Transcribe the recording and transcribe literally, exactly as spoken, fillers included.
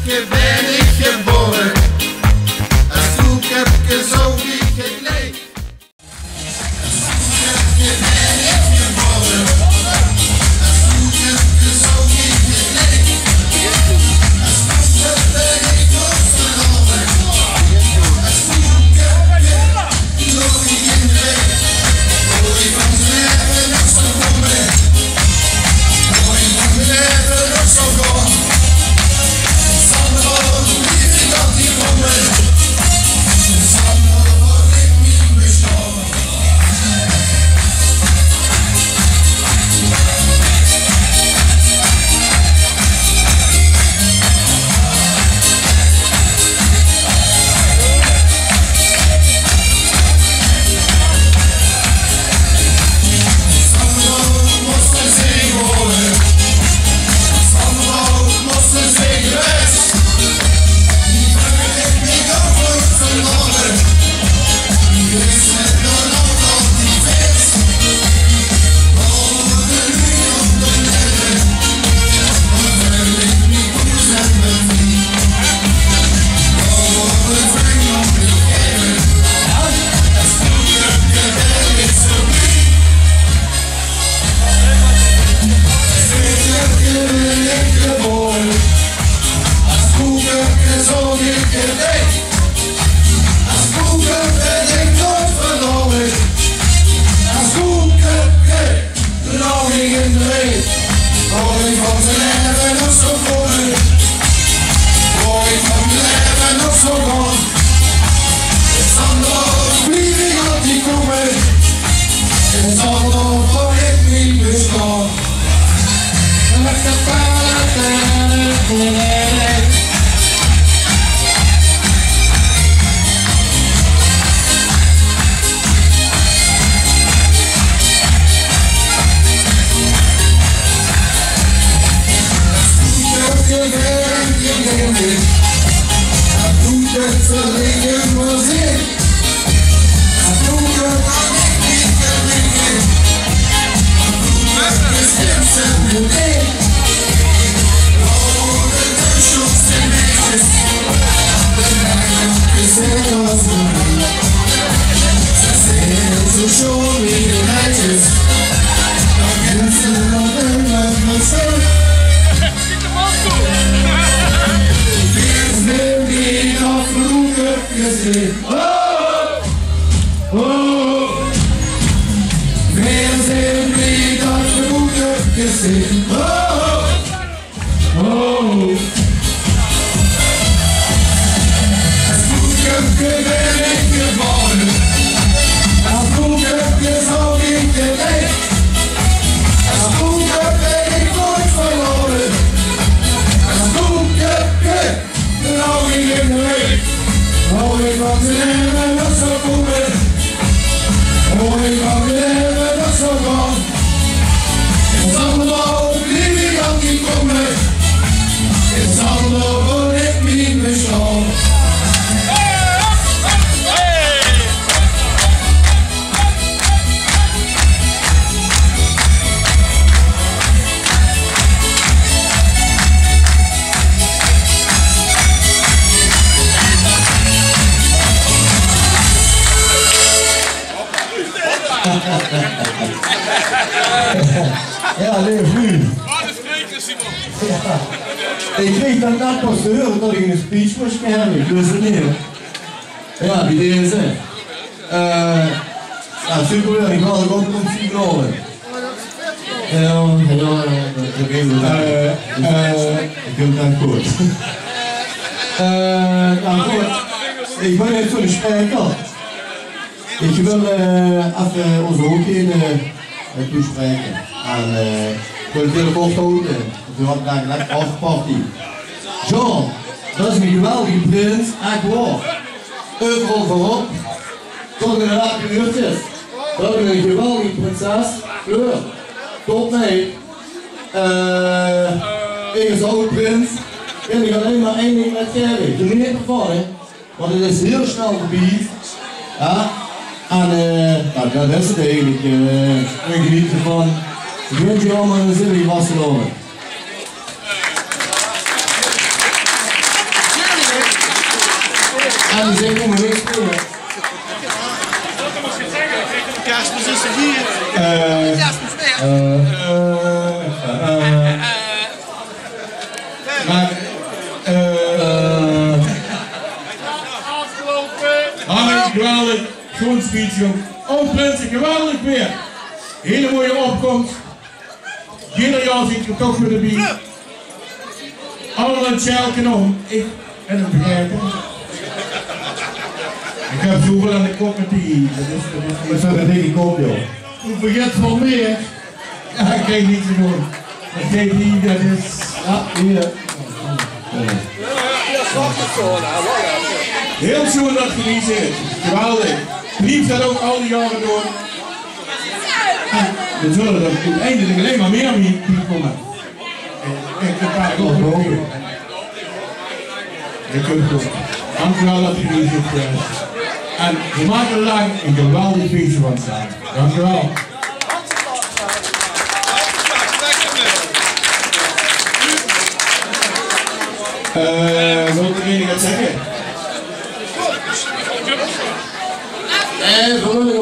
Bön ich gebore, es Koeköpke zoog ich 't leef. Oh! Oh! Veer zeen blie dat v'r oet höbbe gezeen. Oh! Oh! Es Koeköpke bön ich gebore. Es Koeköpke zoog ich 't leef. Es Koeköpke bön ich noeats verlore. Es Koeköpke Hou ich in de weeg. Hou ich van de leve nog zo komen. Hou ich van de leve nog zo van. In Zandvoort blief ich altied komen. In Zandvoort wil ich mien besjtaon. Jao, leef luuj. Jao. Ich kreeg dat net pas te heure dat ich 'n speech mós gaeve. Ich wis 't neet. Jao, bie deze. Eh, jao, super, ich wèl 't ouch nog ins zien. Jao, jao, jao, dat weit ich. Eh, eh, ich wil 't good. Eh, noe good. Ich bön neet zoe'n spraeker. Ich wil, eh, effe ózze hoogheden, eh, toespraeke. En, eh, ich wil 't hiel kort hawte, want veer hadde eigelik net afgespraoke. John, dat is 'ne geweldige prins, ech waor. Euveral veurop. Tot in de lètste uurtjes. Dat is 'n geweldige prinses. Fleur, top meid. Eh, ich es aod-prins kin ich allein mer ein dink mitgaeve. Geneet d'rvan, hè. Want 't is hiel snel veurbie. Jao? En, eh, noe, dat is 't eigelik. Eh, geneet d'rvan. Ich wins uch allemaol 'ne zinnigen vastelaovend. En die zeen, kómme niks mieë. Kerstmis is d'r hie. Eh, eh, eh, eh. Mer, eh, ah, geweldig. Zoe'n speech, jóng. Oh, Prinse, geweldig weer. Hiel moeie opkoms. Jeder jaor zit geer toch weer d'rbie. Allemaol 'n sjeelke óm. Ich bön 't vergaete. Ich höb zoeväöl aan de kop mit die. Det is, det is, det is ein dikke kop, jóng. Doe vergaets van mich. Jao, ich krieg niks te doon. Det geit neet, det is, jao, hie. Hiel sjoen det geer hie zeet. Geweldig. Blief det ouch al die jaore doon. En d'r zulle d'r oeteindelik allein mer mieë bie kómme. Ich, ich, ich kin 't ouch hope. Ich kin 't hope. Dank uch waal det geer hie zeet gewaes. En veer make d'r lang ein geweldig fieëstje van same. Dank uch waal. Eh, wilt d'r ein get zègke? Eh, veer